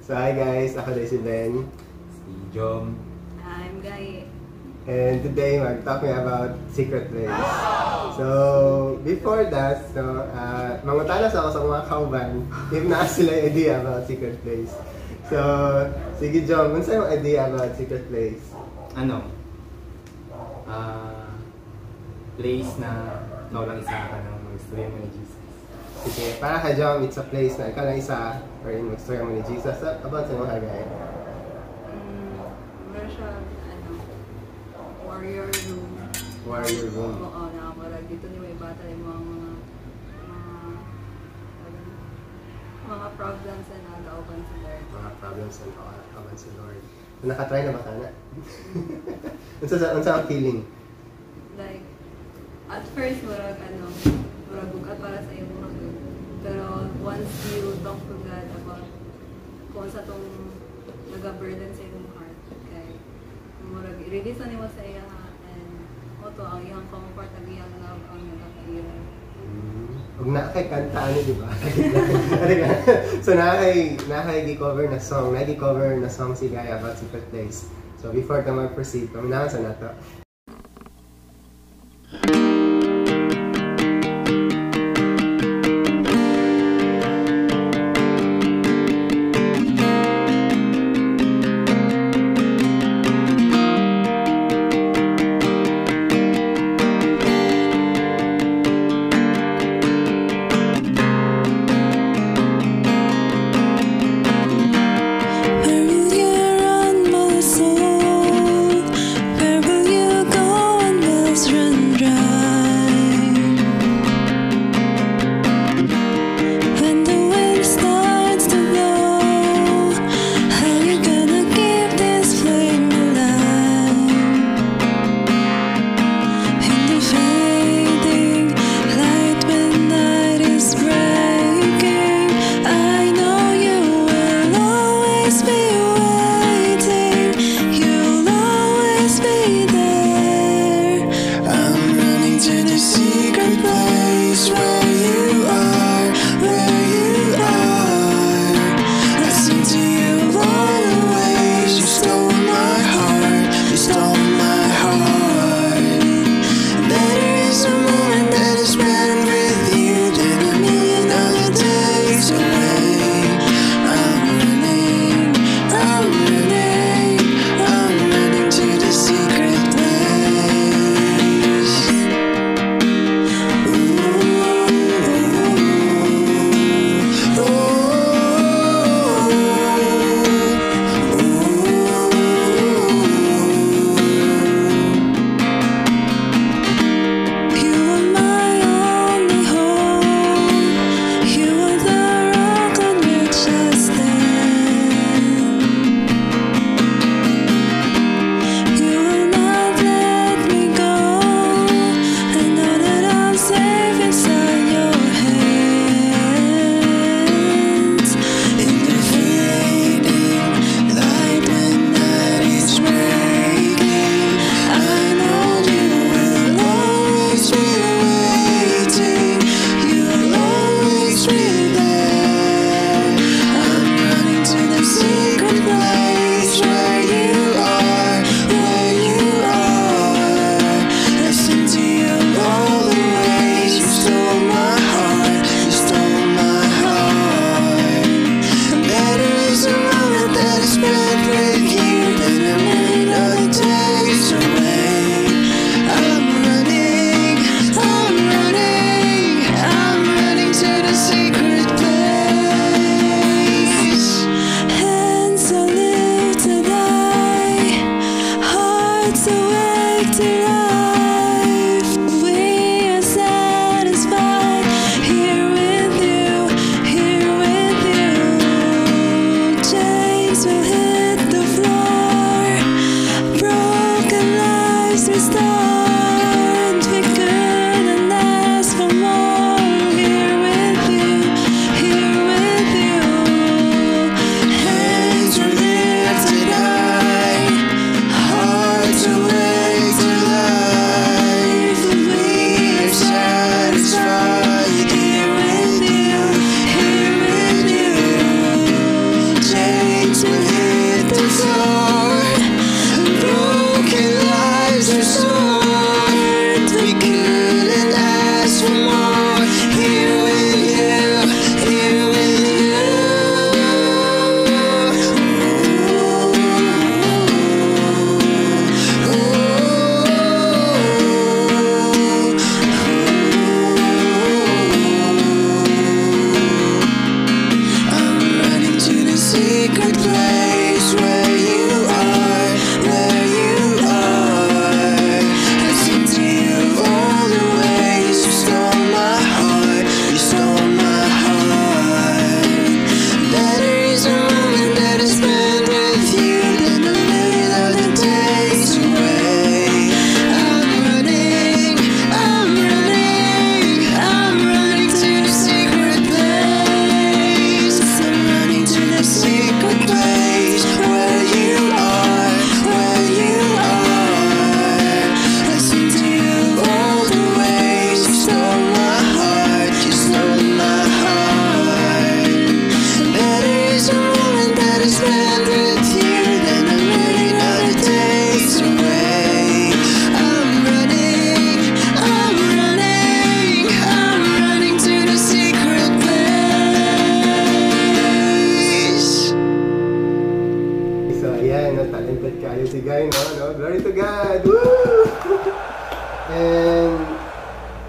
So hi guys, ako diay si Ben. Si Jom. I'm Guy. And today mag-talk mi about secret place. So before that, so mangutana sa ako sa mga kauban if naa sila idea about secret place. So sige Jom, unsa imong idea about secret place? Ano? Place na ikaw lang isa ka nang mag-istorya mo ni Jesus. Sige, para kay Jom, it's a place na ikaw lang isa or in mag-istorya mo ni Jesus. So, about sa mga guy? Meron siya, ano, warrior room. Warrior room. Oo, nakamarag. Dito ni may bata yung mga problems na nagauban sa Lord. Mga problems and all, kauban sa Lord. So, nakatry na ba ka na? Unsa ang feeling? Like, at first, murag, ano, murag bugat para sa imo. Pero once you talk to God about kung sa tong naga-burden sa imong heart, kay murag i-release na nimo sa iya and mo to ang iyang comfort, ang iyang love, ang nagakaira. Ug naa kay kanta ani, di ba? So naa kay gi-cover na song, naa gi-cover na song si Gaya about secret place. So before ta mag-proceed, paminahan sa nato. Where will you run, my soul? Where will you go when wells run dry? When the wind starts to blow, how you gonna keep this flame alive? In the fading light when night is breaking, I know you will always be waiting. You'll always be there. I'm running to the secret place where you are, where you are. I sing to you all the ways you stole my heart, you stole my heart. Better is a moment that is spent with you than a million other days away. I'm running, I'm running, I'm running to the secret place. Ooh, ooh, ooh. You are my only hope. You are the rock on which I stand. You will not let me go. I know that I'm safe inside your hands. In the fading light when night is breaking, I know you will always be waiting. You'll always be there. I'm running to the secret place where you are, where you are. I sing to you all the ways you stole my heart, you stole my heart. Better is a moment that is spent with you than a million other days away. I'm running, I'm running, I'm running to the secret place. Hands are lifted high, hearts awake to life. We are satisfied here with you, here with you. Chains will hit the floor, broken lives restored. We couldn't ask for more. Here with you, here with you. Hands are lifted high, hearts awake to life. We are satisfied here with you, here with you. Wings will hit the floor. Broken lives restored. We couldn't ask for more. Here with you, here with you. I'm running to the secret place where you are, where you are. I sing to you all the ways you stole my heart, you stole my heart. Better is a moment that I spend with you than a million other days away. I'm running, I'm running, I'm running to the secret place. I'm running to the secret place where you are, where you are. I sing to you all the ways you stole my heart, you stole my heart. Better is a moment that I spend with you than a million other days away. I'm running, I'm running, I'm running to the secret place. So, ayan, no, talented kaayo si Guy, no? No? Glory to God! Woo! And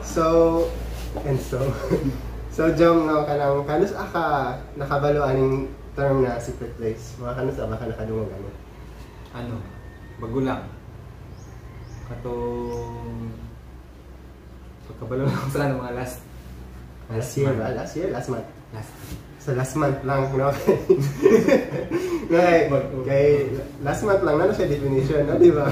so, Jom, no, kanang, kanus aka nakabalo aning term na secret place? Mga kanus ba ka nakadungog ano? Ano, bago lang. Katong pagkabalo lang sa ano, mga last Last year ba? Last year? Last month? Last. So last month lang, no? Kay, kay last month lang, ano siya definition, no? Di ba?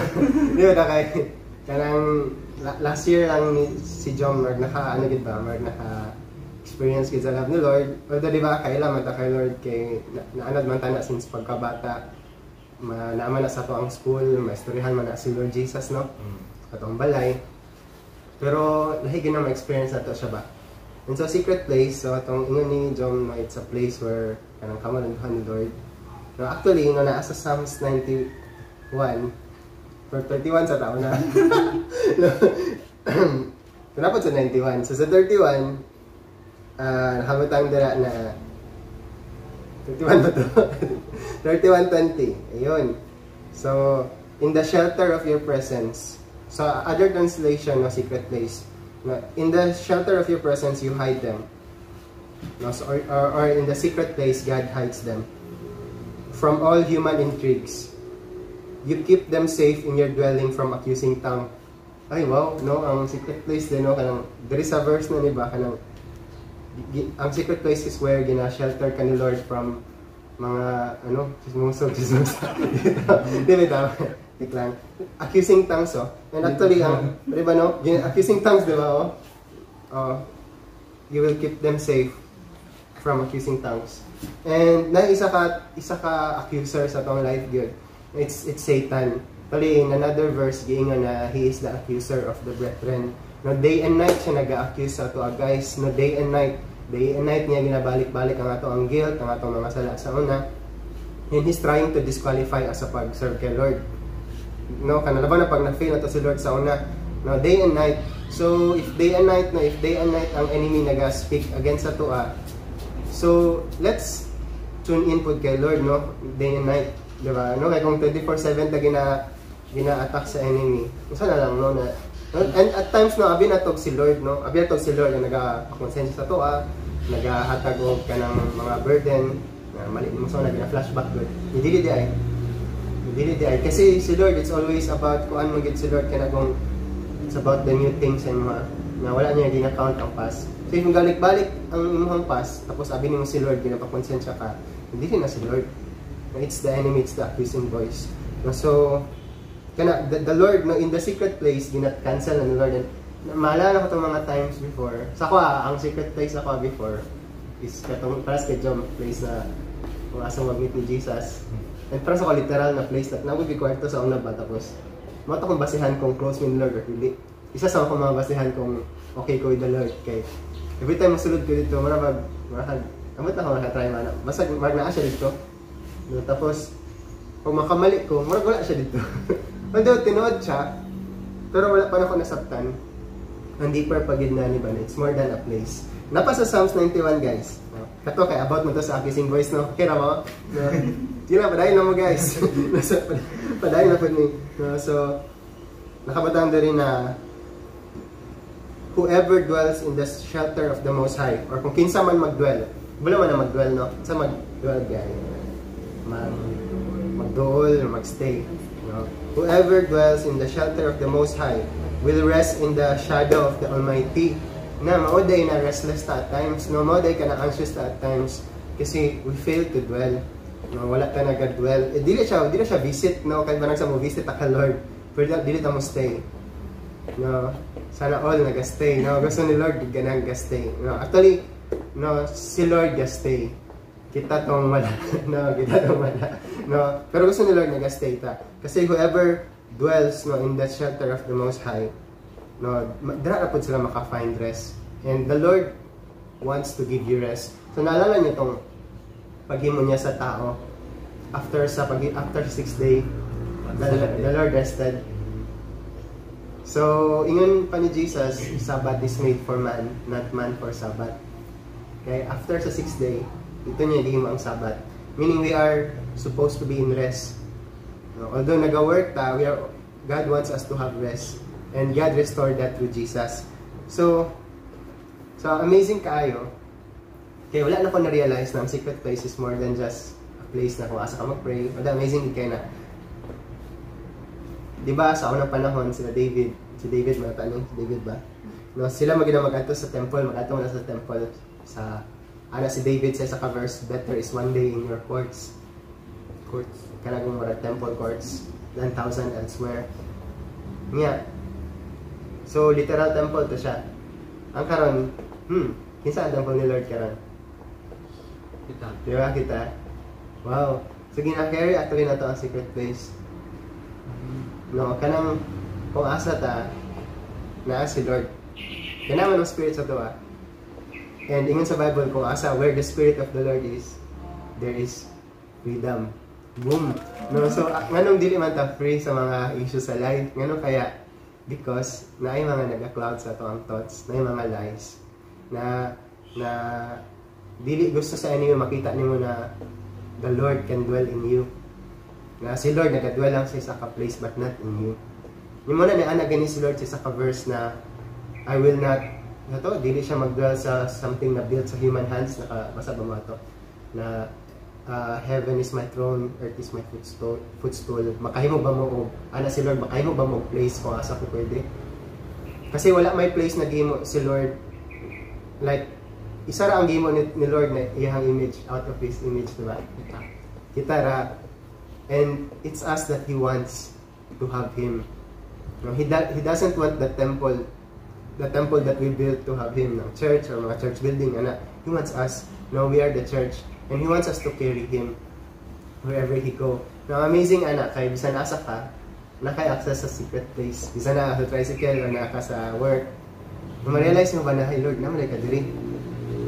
Di ba na kay, kanang last year lang ni, si Jom, marag naka, ano gid ba, marag naka experience gid sa love ni Lord. Although di ba, kaila man ta kay Lord, kay naanad man ta na since pagkabata, naaman na sa ato ang school, maistoryahan man na si Lord Jesus, no? Atong balay. Pero lahi gid na ma-experience nato siya ba. And so secret place, so atong ingon ni Jom no, it's a place where kanang kamo lang ni Lord. No, actually, no, naa sa Psalms 91 or 31 sa tao na. No. Tunapod sa 91. So sa 31, nakabutang dira na 31 ba to? 31:20. Ayun. So, in the shelter of your presence. So, other translation no secret place. No, in the shelter of your presence, you hide them. No, so, or in the secret place, God hides them from all human intrigues. You keep them safe in your dwelling from accusing tongue. Ay, wow, no, ang secret place din, no, kanang, there is a verse na ni ba, kanang, ang secret place is where gina-shelter ka ni Lord from mga, ano, chismoso, chismoso. Di ba, tama? Wait lang. Accusing tongues, oh. And actually, ang, di ba, no? Accusing tongues, di ba, oh? Oh, you will keep them safe from accusing tongues. And na isa ka accuser sa atong life gyud. It's Satan. Actually, in another verse giingon na he is the accuser of the brethren. No, day and night siya naga-accuse sa ato, ah, guys. No, day and night. Day and night niya ginabalik-balik ang ato ang guilt, ang atong mga sala sa una. And he's trying to disqualify us sa pag-serve kay Lord. No, kanang na pag na-fail na to si Lord sa una. No, day and night. So, if day and night, no, if day and night ang enemy naga-speak against ato, ah, so let's tune in pud kay Lord, no, day and night, di ba? No, kay kung 24/7 ta gina-attack sa enemy. Unsa na lang, no, na and at times, no, abi natog si Lord, no, abi natog si Lord na naga-konsensya sa ato, nagahatag og kanang mga burden na mali mo sa na flashback gud. Dili di ay. Dili di ay kasi si Lord, it's always about kuan mo gid si Lord kana kung it's about the new things and mga na wala niya gina-count ang past. So if balik-balik ang imong past tapos abi nimo si Lord ginapakonsensya ka, hindi na si Lord. It's the enemy, it's the accusing voice. No, so kana the Lord, no, in the secret place gina-cancel na ni Lord. And maalala ko itong mga times before. Sa ako ah, ang secret place ako before is katong para sa kay Jom, place na kung asa mag-meet ni Jesus. And para sa ako literal na place na nagud kwarto sa una ba tapos mo to kung basihan kung close mi ni Lord or dili. Isa sa akong mga basihan kung okay ko with the Lord kay every time mosulod ko dito mura bag mura amot na ako maka-try man. Basta marag naa siya dito. No, tapos pag makamali ko, murag wala siya dito. Although tinuod siya, pero wala pa nako nasabtan. Ang deeper pa gyud na ni ba, it's more than a place. Naa pa sa Psalms 91, guys. No? Kato kay about mo to sa accusing voice, no? Kaya mo? No? Sige na, padayon na mo, guys. Nasa, padayon na po ni. No? So, nakabutang diri na whoever dwells in the shelter of the Most High, or kung kinsa man magdwell, wala man na magdwell, no? Sa magdwell, guys. Magduol or magstay. No? Whoever dwells in the shelter of the Most High will rest in the shadow of the Almighty. Na mao day na restless ta at times, no, mao day ka na anxious ta at times kasi we fail to dwell. No, wala ta naga-dwell. Eh, dili siya visit, no, kay banag sa mo visit ta ka Lord. Pero dili ta mo stay. No, sana all naga-stay, no? Gusto ni Lord ganang ga-stay. No, actually, no, si Lord ga-stay. Kita tong wala, no, kita tong wala. No, pero gusto ni Lord naga-stay ta. Kasi whoever dwells, no, in the shelter of the Most High, no, dira ra pud sila maka-find rest. And the Lord wants to give you rest. So naalala niyo tong paghimo niya sa tao after six day, the Lord rested. So, ingon pa ni Jesus, "Sabbath is made for man, not man for Sabbath." Okay, after sa sixth day, ito niya gihimo ang Sabbath. Meaning we are supposed to be in rest. No, although naga-work ta, we are God wants us to have rest. And God restored that through Jesus. So amazing kaayo. Kaya wala na ko na-realize na ang secret place is more than just a place na kung asa ka mag-pray. But amazing kay na, di ba, sa unang panahon, sila David, si David mga tanong, si David ba? No, sila magina magadto sa temple, magadto na sa temple sa ana si David sa ka verse, "Better is one day in your courts." Courts. Kanang murag temple courts than thousand elsewhere. Nya. So literal temple to siya. Ang karon, kinsa ang temple ni Lord karon? Kita. Di ba kita? Wow. So gina-carry actually na to ang secret place. No, kanang kung asa ta naa si Lord. Kana man ang spirit sa tuwa. And ingon sa Bible, kung asa where the spirit of the Lord is, there is freedom. Boom. No, so nganong dili man ta free sa mga issues sa life? Ngano kaya? Because naay mga naga-cloud sa ato ang thoughts, naay mga lies na na dili gusto sa enemy makita nimo na the Lord can dwell in you. Na si Lord naga-dwell lang sa isa ka place but not in you. Nimo na ni ana gani si Lord sa isa ka verse na I will not na to, dili siya mag-dwell sa something na built sa human hands. Nakabasa ba mo ato na "Heaven is my throne, earth is my footstool"? Makahimo ba mo og ana si Lord, makahimo ba mo og place kung asa ko pwede? Kasi wala may place na gihimo si Lord, like isa ra ang gihimo ni Lord na iyang image, out of His image, di ba? Kita. Kita ra. And it's us that He wants to have Him. No, he doesn't want the temple that we built to have Him, no, church or mga church building, ana. He wants us. No, we are the church. And He wants us to carry Him wherever He go. Now, amazing ana, kay bisan asa ka, naa kay access sa secret place. Bisan naa sa tricycle or naa ka sa work. Kung ma-realize mo ba na, "Hey Lord, naa man ka diri.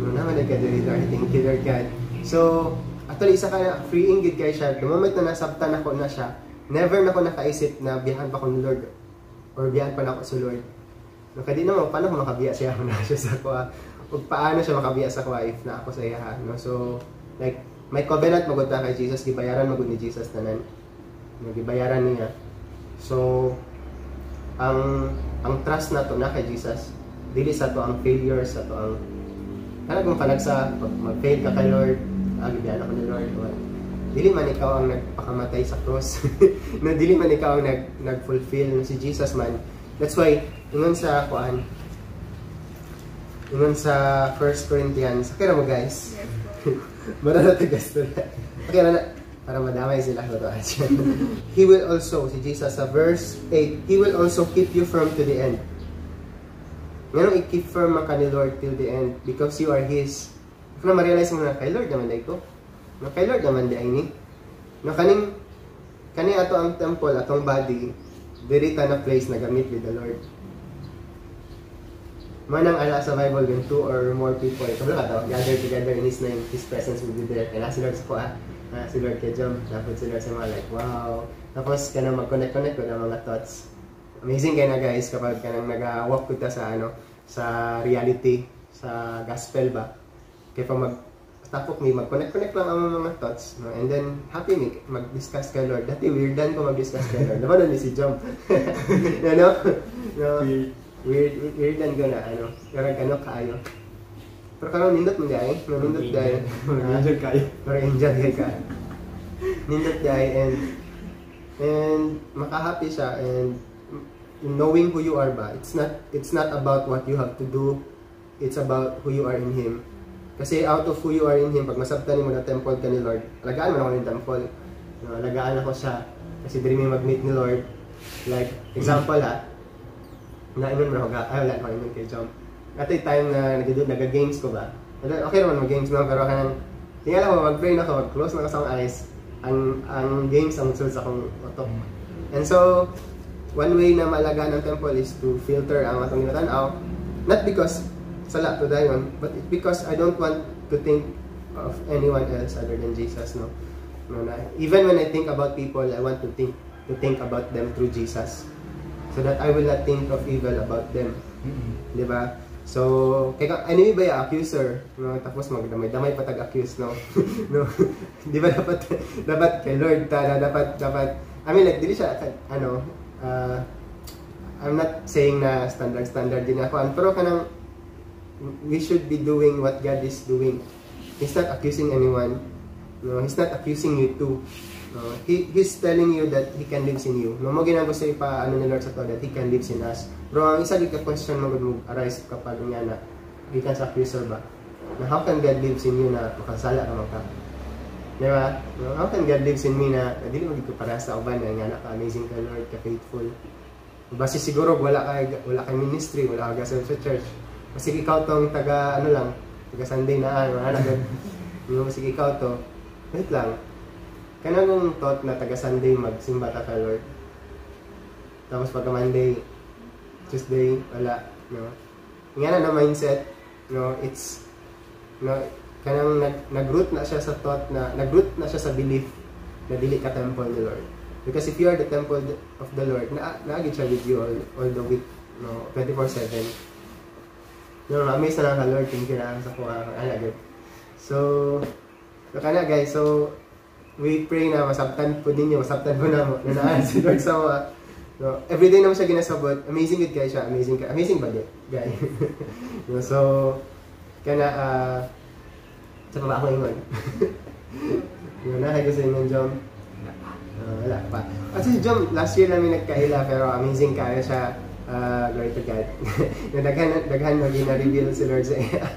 No, naa man ka diri, Lord. Thank you, Lord God." So, actually, isa ka na, freeing gid kay siya. The moment na nasabtan ako na siya, never na ako nakaisip na biyahan pa ko ni Lord or biyahan pa na ako sa Lord. No, kay di naman, paano ko makabiya siya na siya sa kuha? O paano siya makabiya sa kuha if na ako sa iya, no? So, like, may covenant magud ta kay Jesus, gibayaran magud ni Jesus tanan. No, gibayaran niya. So, ang trust nato na kay Jesus, dili sa to ang failure, sa to ang kana kung panagsa pag mag-fail ka kay Lord, ah, gibiyan ako ni Lord, what? Dili man ikaw ang nagpakamatay sa cross. No, dili man ikaw ang nag-fulfill, no, si Jesus man. That's why ingon sa kuan, ingon sa 1 Corinthians. Okay ra mo, guys? Yes po. Mara na tigas to. Okay na na. Para madamay sila sa to. He will also, si Jesus sa verse 8, "He will also keep you firm to the end." Nganong i-keep firm ka ni Lord till the end? Because you are His. Kung na ma-realize mo na, kay Lord naman ko. No, kay Lord naman di ay ni. No, kaning, kani ato ang temple, atong body, diri ta na place na gamit with the Lord. Manang ala sa Bible, when two or more people, kabalo ka daw, gather together in His name, His presence will be there. Kaya si Lord sa kuha. Si Lord kay Jom, tapos si Lord sa mga like, wow. Tapos kanang mag-connect-connect ko ng mga thoughts. Amazing kay na, guys, kapag kanang nag-walk ko ta sa ano, sa reality, sa gospel ba. Kaya pag mag tapok mi, mag-connect-connect lang ang mga thoughts, no? And then happy mi mag-discuss kay Lord. Dati weirdan ko mag-discuss kay Lord. Dapat ni si Jom. Ano? No. Weird. Weird, weirdan ko na ano. Pero ano kaayo. Pero karon nindot man diay, no, nindot diay. Angel kayo. Pero angel kay ka. Nindot diay and makahappy siya and knowing who you are ba. It's not about what you have to do. It's about who you are in Him. Kasi out of who you are in Him, pag masabtan mo na temple ka ni Lord, alagaan mo na ako ng temple. No, alagaan ako siya. Kasi diri may mag-meet ni Lord. Like, example ha, naingon mo ako, ay wala ko ingon kay Jom. At time na nag-games ko ba? Okay naman mag-games no, pero kanang tingala ko mag-pray na ako, mag-close na ako sa akong eyes, ang games ang sulod sa akong utok. And so, one way na maalagaan ang temple is to filter ang atong ginatanaw. Not because sala to dayon, but because I don't want to think of anyone else other than Jesus, no? No, na, even when I think about people, I want to think about them through Jesus. So that I will not think of evil about them. Di ba? So, kay ka anyway ba yung accuser, no? Tapos magdamay-damay pa tag-accuse, no? No. Di ba dapat kay Lord ta na dapat, I mean, like, dili siya ano, I'm not saying na standard standard din ako, pero kanang we should be doing what God is doing. He's not accusing anyone. No, He's not accusing you too. No, He's telling you that He can live in you. No, mo ginagawa sa ipa ano ni Lord sa to that He can live in us. Pero ang isa gid ka question mo mo arise kapag nga na gikan sa accuser ba? Na how can God lives in you na makasala ka man ka? Di ba? No, how can God lives in me na dili mo gid ko para sa uban na nga ka amazing ka Lord, ka faithful? Basi siguro wala kay ministry, wala ka sa church. Kasi ikaw tong taga ano lang, taga Sunday na ano, ano, no, sige ikaw to. Wait lang. Kanang thought na taga Sunday magsimba ta kay Lord. Tapos pagka Monday, Tuesday, wala, no. Nga na na mindset, no, it's no, kanang nag-root na siya sa thought na nag-root na siya sa belief na dili ka temple ni Lord. Because if you are the temple of the Lord, na naagid siya with you all the week, no, 24/7. No, amaze na lang ka, Lord, thank you na sa kuha. Ana, good. So, kana guys, so, we pray na masabtan po ninyo, masabtan po na mo, na naan si Lord sa mga, no, everyday naman siya ginasabot. Amazing good guys siya, amazing ka, amazing ba good guy? No, so, kana, sa pa ba ako ingon? No, na, kayo sa ingon, Jom? Wala pa. Kasi si Jom, last year namin nagkaila, pero amazing kaya siya. Glory to God. No, daghan daghan na gina-reveal si Lord sa iya.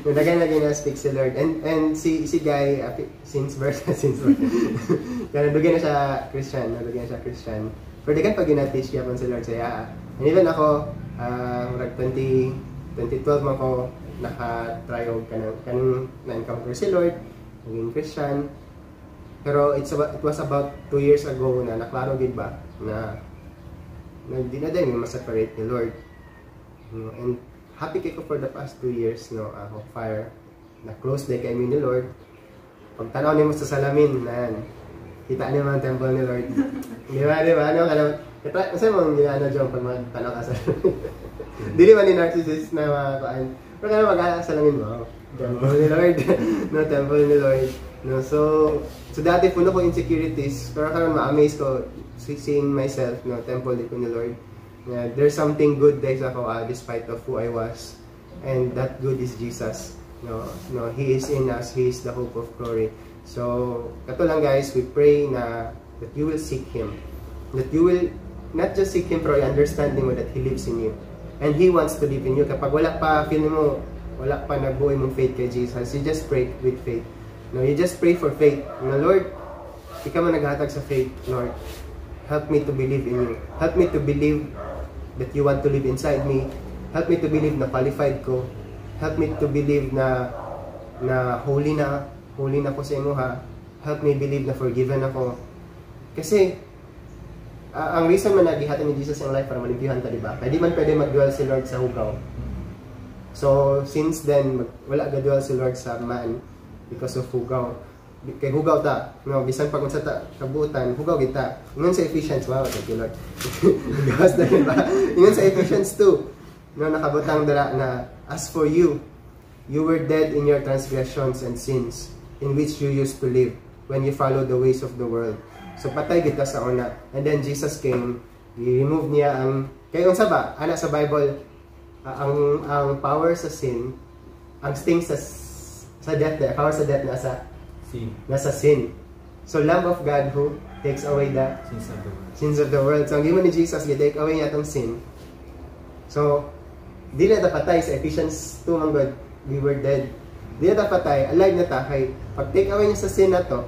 No, daghan na gina-speak si Lord. And si Guy, since birth, since birth. Kaya dugay na siya Christian, no, dugay na siya Christian. Pero daghan pa gina-teach gyapon si Lord sa iya. And even ako, murag 20 2012 man ko naka-try og kanang na-encounter si Lord, naging Christian. Pero it was about 2 years ago na naklaro gid ba na na di na din ma-separate ni Lord. No, and happy kay ko for the past 2 years, no, ako fire na close day kay mi ni Lord. Pag tanaw nimo sa salamin, na kita niyo ang temple ni Lord. Di ba, di ba? Ano, alam, kasi mong ginaano dyan pag magtanaw ka sa dili man ni narcissist na mga kuan. Pero kaya mag salamin mo. Temple ni Lord. No, temple ni Lord. No, so dati puno ko insecurities, pero karon ma-amaze ko seeing myself, no, temple ko ni Lord. Yeah, there's something good there sa ako despite of who I was. And that good is Jesus. No, He is in us. He is the hope of glory. So, kato lang guys, we pray na that you will seek Him. That you will not just seek Him, pero understanding mo that He lives in you. And He wants to live in you. Kapag wala pa, feeling mo, wala pa nabuo mong faith kay Jesus, you just pray with faith. No, you just pray for faith. No, Lord, ikaw man naghatag sa faith, Lord. Help me to believe in you. Help me to believe that you want to live inside me. Help me to believe na qualified ko. Help me to believe na holy na ko sa imo ha. Help me believe na forgiven ako. Kasi ang reason man nagihatag ni Jesus ang life para malimpyuhan ta, di ba? Kaya di man pwede mag-dwell si Lord sa hugaw. So, since then, wala ga-dwell si Lord sa man because of hugaw. Kay hugaw ta, no? Bisan pag unsa ta kabuotan, hugaw kita. Ingon sa Ephesians, wow, thank you, Lord. Gawas na yun ba? Ingon sa Ephesians 2, no, nakabutang dira na, "As for you, you were dead in your transgressions and sins, in which you used to live when you followed the ways of the world." So patay kita sa una. And then Jesus came, i-remove niya ang kay unsa ba? Ana sa Bible, ang power sa sin, ang sting sa death, the power sa death nasa Sin. Nasa sin. So Lamb of God who takes away the Sins of the world. Sins of the world. So ang gimo ni Jesus, gi-take away niya atong sin. So di na ta patay. Sa Ephesians 2 man gud, we were dead. Di na ta patay, alive na ta kay pag take away niya sa sin na to,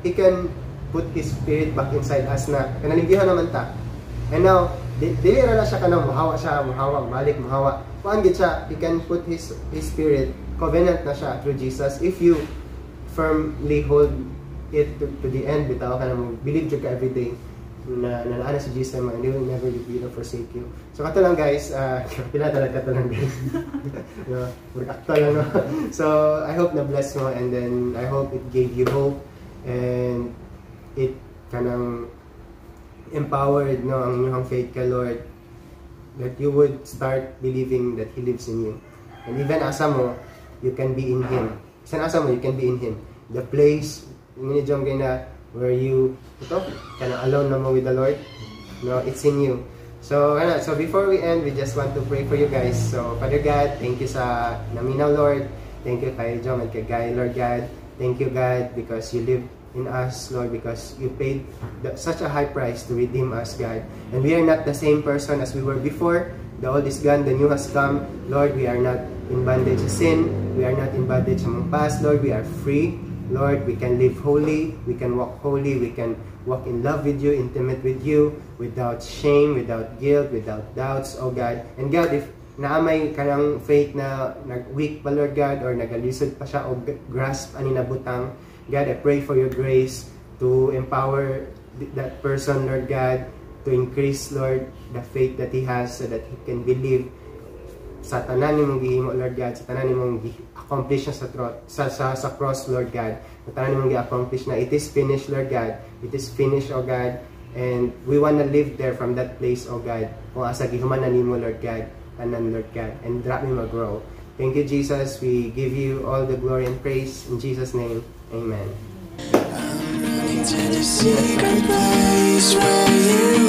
He can put His Spirit back inside us na kanalinggihan naman ta. And now, dili ra na siya kanang muhawa siya, muhawa, balik, muhawa. Kuan gid siya, He can put His Spirit, covenant na siya through Jesus. If you firmly hold it to the end, bitaw ka na mo, believe jud ka every day na naa na si Jesus mo and He will never leave you nor forsake you. So kato lang, guys, pila talaga kato lang, guys. No, work actual lang, no. So I hope na bless mo and then I hope it gave you hope and it kanang empowered, no, ang inyong faith kay Lord, that you would start believing that He lives in you. And even asa mo, you can be in Him. Bisan asa mo, you can be in Him. The place, ni John na where you, ito, kana alone na mo with the Lord. No, it's in you. So, ano, so before we end, we just want to pray for you guys. So, Father God, thank you sa naminaw, Lord. Thank you kay Jom and kay Guy, Lord God. Thank you, God, because you live in us, Lord, because you paid such a high price to redeem us, God. And we are not the same person as we were before. The old is gone, the new has come. Lord, we are not in bondage to sin. We are not in bondage sa among past, Lord. We are free. Lord, we can live holy, we can walk holy, we can walk in love with you, intimate with you, without shame, without guilt, without doubts, oh God. And God, if naa may kanang faith na nag-weak pa, Lord God, or nagalisod pa siya o grasp ani na butang, God, I pray for your grace to empower that person, Lord God, to increase, Lord, the faith that he has so that he can believe sa tanan nimong gihimo, Lord God, sa tanan nimong gi-accomplish na sa cross, Lord God. Sa tanan nimong gi-accomplish na it is finished, Lord God. It is finished, oh God. And we wanna live there from that place, oh God. Kung asa gihuman na nimo, Lord God, tanan, Lord God, and dira mi mag-grow. Thank you, Jesus. We give you all the glory and praise. In Jesus' name, amen. I'm running to the secret place where you